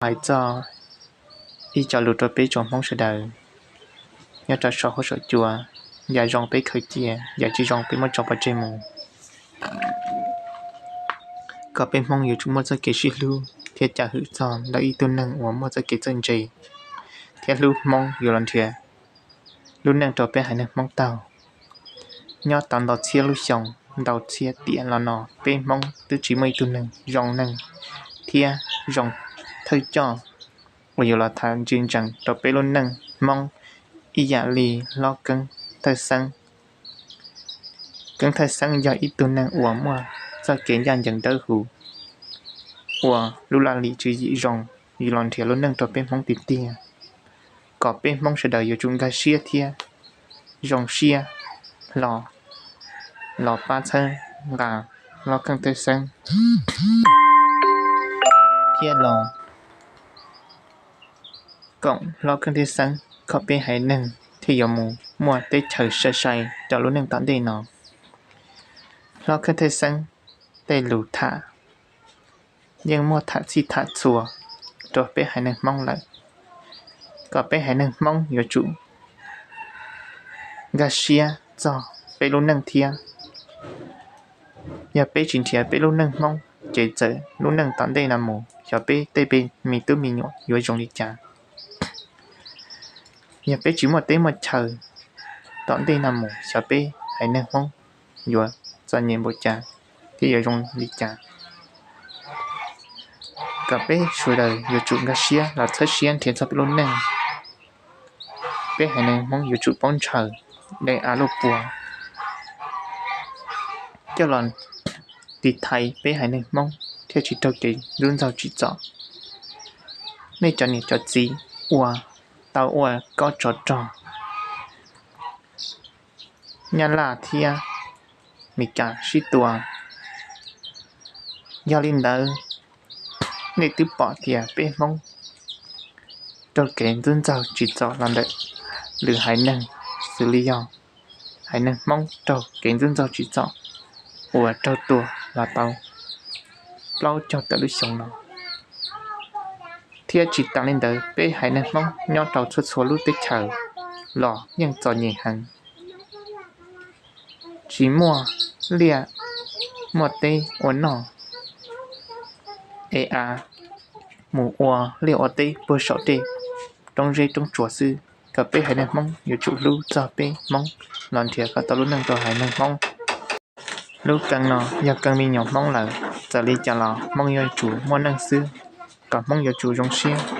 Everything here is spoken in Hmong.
Hais txog ib co lus rau peb tsoom Hmoob sawv daws nyob rau saum huab saum cua, yam zoo peb khaws cia, yam tsis zoo peb muab tso pov tseg mus. Kom peb Hmoob yuav tsum muaj txoj kev sib hlub thiab cam hwm txog ntawm ib tug neeg uas muaj txoj kev txawj ntse thiab hlub Hmoob yuav los nrhiav lub neej rau peb haiv neeg Hmoob taug. Nyob tau ntau txhiab lub xyoo, ntau txhiab tiam los no peb Hmoob twb tsis muaj ib tug neeg zoo neeg thiab zoo thawj coj uas yuav los tham ntsis ntsees rau peb lub neej Hmoob ib yam li hlob Keeb Thawj Xeeb. Keeb Thawj Xeeb yog ib tug neeg uas muaj txoj kev ncaj ncees dawb huv, ua lub laj lim tswv yim zoo yuav los nrhiav lub neej rau peb Hmoob tiag tiag. Kom peb Hmoob sawv daws yuav tsum nkag siab thiab zoo siab hlo los pab txhawb nqa hlob Keeb Thawj Xeeb thiab los koom hlob Keeb Thawj Xeeb kom peb haiv neeg thiaj yuav mus muaj teb chaws sai sai rau lub neej tom ntej no. Hlob Keeb Thawj Xeeb tej lus tham yeej muaj tham txhij tham txhua rau peb haiv neeg Hmoob lawm, kom peb haiv neeg Hmoob yuav tsum nkag siab txog peb lub neej thiab. Yog peb tsis nrhiav peb lub neej Hmoob ces txawm lub neej tom ntej no mus xyov peb tej me tub me nyuam yuav zoo li cas. Yog peb tsis muaj teb muaj chaw tom ntej no mus xyov peb haiv neeg Hmoob yuav txom nyem npaum cas thiab yuav zoo li cas. Kom peb sawv daws yuav tsum nkag siab los txhawb siab nrhiav txog peb lub neej. Peb haiv neeg Hmoob yuav tsum paub ntshaw, de av luaj puas coj los tiv thaiv peb haiv neeg Hmoob thiaj tsis raug kev ntxub ntxaug tsim txom. Nej cov niam cov txiv uas tau ua kob tsov rog Nyab Laj thiab Meskas sib tua, yog li ntawd nej twb pom tias peb Hmoob raug kev ntxub ntxaug tsim txom los ntawm lwm haiv neeg, xws li yog haiv neeg Hmoob raug kev ntxub ntxaug tsim txom uas raug tua los tau plaub caug tawm lub xyoo no. Thiab tsis tas li ntawd peb haiv neeg Hmoob nyob rau txhua txhua lub teb chaws los yeej txom nyem heev, tsis muaj liaj muaj teb ua noj, es av mus ua liaj ua teb puag saum tej roob zeb roob tsuas xwb. Kom peb haiv neeg Hmoob yuav tsum hlub txog peb Hmoob los nrhiav kom tau lub neej rau haiv neeg Hmoob. Lub kee no yog kee me nyuam Hmoob lawm, txawm li cas los Hmoob yuav tsum muaj neej xwb, kom Hmoob yuav tsum zoo siab.